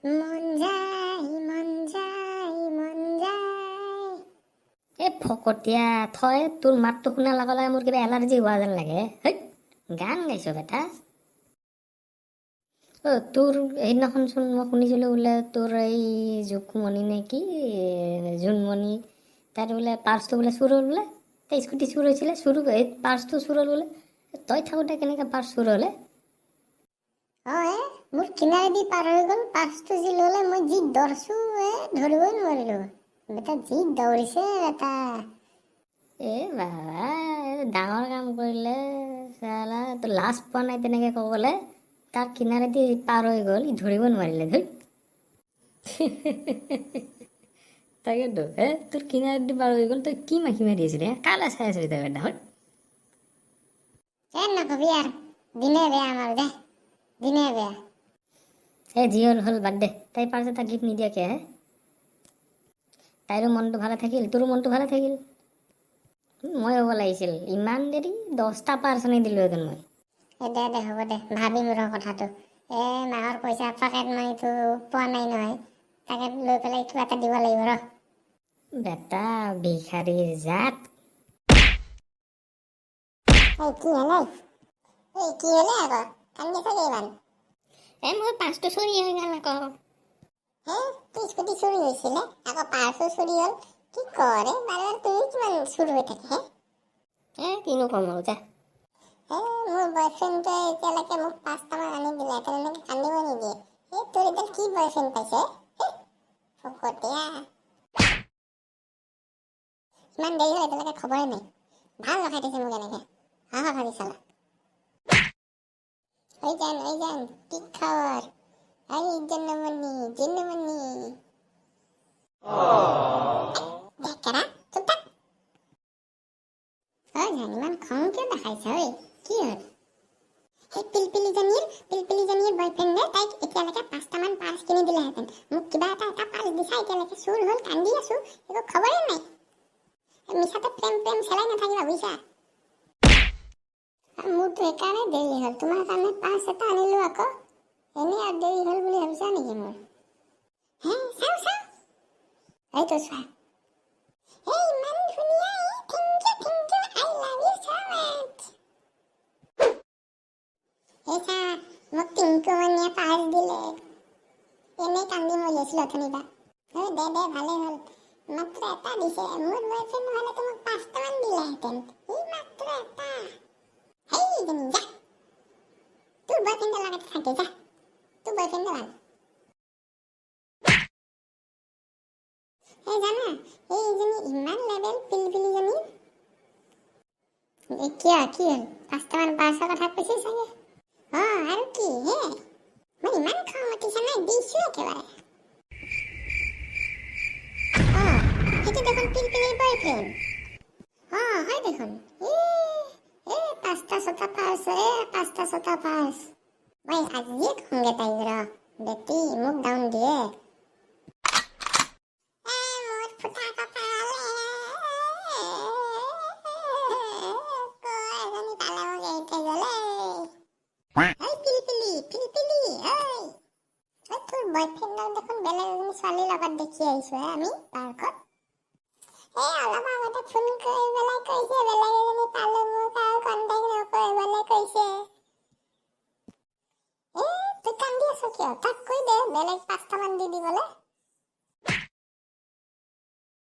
মন যায়, মন যায়, মন যায়। এই ফকতীয়া, থয়। তোৰ মাতটো শুনাৰ লগে লগে মোৰ কিবা এলাৰ্জি হোৱা যেন লাগে। হেই, গান গাইছ বেটা? অ', তোৰ সেইদিনাখনচোন মই শুনিছিলোঁ বোলে তোৰ এই জোকমণি নে কি জোনমণি, তাত বোলে পাৰ্চটো বোলে চুৰ হ'ল বোলে। তাই স্কুটি চুৰ হৈছিলে, চুৰ, এই পাৰ্চটো চুৰ হ'ল বোলে। তই থাকোঁতে কেনেকৈ পাৰ্চ চুৰ হ'লে? অঁ, এ মোৰ কিনাৰেদি পাৰ হৈ গ'ল। পাৰ্চটো যি ল'লে, মই যি দৌৰছোঁ, এ ধৰিবই নোৱাৰিলোঁ বেটা। যি দৌৰিছে বেটা। এ বাবা, এই ডাঙৰ কাম কৰিলে চালা। তোৰ লাজ পোৱা নাই তেনেকৈ ক'বলৈ? তাৰ কিনাৰেদি পাৰ হৈ গ'ল, ই ধৰিব নোৱাৰিলে। ধুই, তাকেতো। এ তোৰ কিনাৰেদি পাৰ হৈ গ'ল, তই কি মাখি মাৰি আছিলি? কালে চাই আছিলি তই বেটা? হয়। এ নকবি আৰু, দিনে বেয়া আমাৰ দে, দিনে বেয়া। এই যি হ'ল হ'ল, বাদ দে। তাই পাৰ্চ এটা গিফ্ট নিদিয়াকে হে? তাইৰো মনটো ভালে থাকিল, তোৰো মনটো ভালে থাকিল। মই হ'ব লাগিছিল, ইমান দেৰি 10টা পাৰ্চ আনি দিলোঁহেঁতেন মই। এ দে দে, হ'ব দে, ভাবিম ৰ কথাটো। এ মাহৰ পইচা, পকেট মানিটো পোৱা নাই নহয়, তাকে লৈ পেলাই কিবা এটা দিব লাগিব ৰ। বেটা ভিখাৰীৰ জাত। এই কি হ'লে? এই কি হ'লে আকৌ? কান্দি থাকে ইমান? এই মোৰ পাৰ্চটো চুৰি হৈ গ'ল আকৌ। হে, তোৰ স্কুটি চুৰি হৈছিলে, আকৌ পাৰ্চো চুৰি হ'ল। কি কৰে বাৰে বাৰে? তুমি কিমান চুৰ হৈ থাকে হে? এ কিনো ক'ম আৰু, যা। এ মোৰ বয়ফ্ৰেণ্ডটোৱে এতিয়ালৈকে মোক পাঁচটামান আনি দিলে, তেনেকে কান্দিব নিদিয়ে। এই তোৰ এতিয়া কি বয়ফ্ৰেণ্ড পাইছে হে? ফকতীয়া। ইমান দেৰি হ'ল, এতিয়ালৈকে খবৰে নাই। ভাল ৰখাই থৈছে মোক এনেকে। হা হা, ভাবি চালা। ঐ জান, ঐ জান, কি খবৰ? এই জন্মনি জন্মনি ডেকেৰা, চুপ থাক। ঐ জান, ইমান খং কিয় দেখাইছা? ঐ, কি হ'ল? সেই পিলপিলিজনীৰ বয়ফ্ৰেণ্ডে তাইক এতিয়ালৈকে পাঁচটামান পাৰ্চ কিনি দিলেহেঁতেন। মোক কিবা এটা এটা পাৰ্চ দিছা, এতিয়ালৈকে চুৰ হ'ল, কান্দি আছো, একো খবৰে নাই। এই মিছাতে প্ৰেম প্ৰেম চেলাই নাথাকিবা, বুজিছা? আৰু মোৰতো সেইকাৰণে দেৰি হ'ল, তোমাৰ কাৰণে পাৰ্চ এটা আনিলো আকৌ। এনেই আৰু দেৰি হ'ল বুলি ভাবিছা নেকি মোৰ? হে, চাওঁ চাওঁ, এইটো চোৱা। এই ইমান ধুনীয়া। Thank you, thank you, I love you so much. এই চা, মোক টিংকুমণিয়ে পাৰ্চ দিলে। এনেই কান্দি মৰি আছিলো অথনিবা। ঐ দে দে, ভালেই হ'ল। মাত্ৰ এটা দিছে। মোৰ বয়ফ্ৰেণ্ড নহ'লেতো মোক পাঁচটামান দিলেহেঁতেন, ই মাত্ৰ এটা। সেইজনী, যা, তোৰ বয়ফ্ৰেণ্ডৰ লগতে থাকে যা। তোৰ বয়ফ্ৰেণ্ডে ভাল। এই জানা, এইজনী ইমান লেবেল পিলপিলিজনী। এ কিয়, কি হ'ল? পাঁচটামান পাৰ্চৰ কথা কৈছে চাগে। অঁ, আৰু কি হে? মোৰ ইমান খং উঠিছে নাই, দিছো একেবাৰে। অঁ, সেইটো দেখোন পিলপিলিৰ বয়ফ্ৰেণ্ড। অঁ, হয় দেখোন। এ এ পাঁচটা ছটা পাৰ্চ, এ পাঁচটা ছটা পাৰ্চ। মই আজিয়ে খংগে তাইক ৰ। বেটি মোক ডাউন দিয়ে। এ মোৰ ফুটা কপালে, ক এজনী পালে মোক এৰি থৈ গ'লে। ঐ পিলপিলি, পিলপিলি, ঐ ঐ, তোৰ বয়ফ্ৰেণ্ডক দেখোন বেলেগ এজনী ছোৱালীৰ লগত দেখি আহিছো হে আমি পাৰ্কত। এই অলপ আগতে ফোন কৰি পেলাই কৈছে, বেলেগ এজনী পালো, মোক আৰু কণ্টেক্ট নকৰিবলৈ কৈছে। এ তই কান্দি আছ কিয়? তাক কৈ দে বেলেগ পাঁচটামান দি দিবলৈ।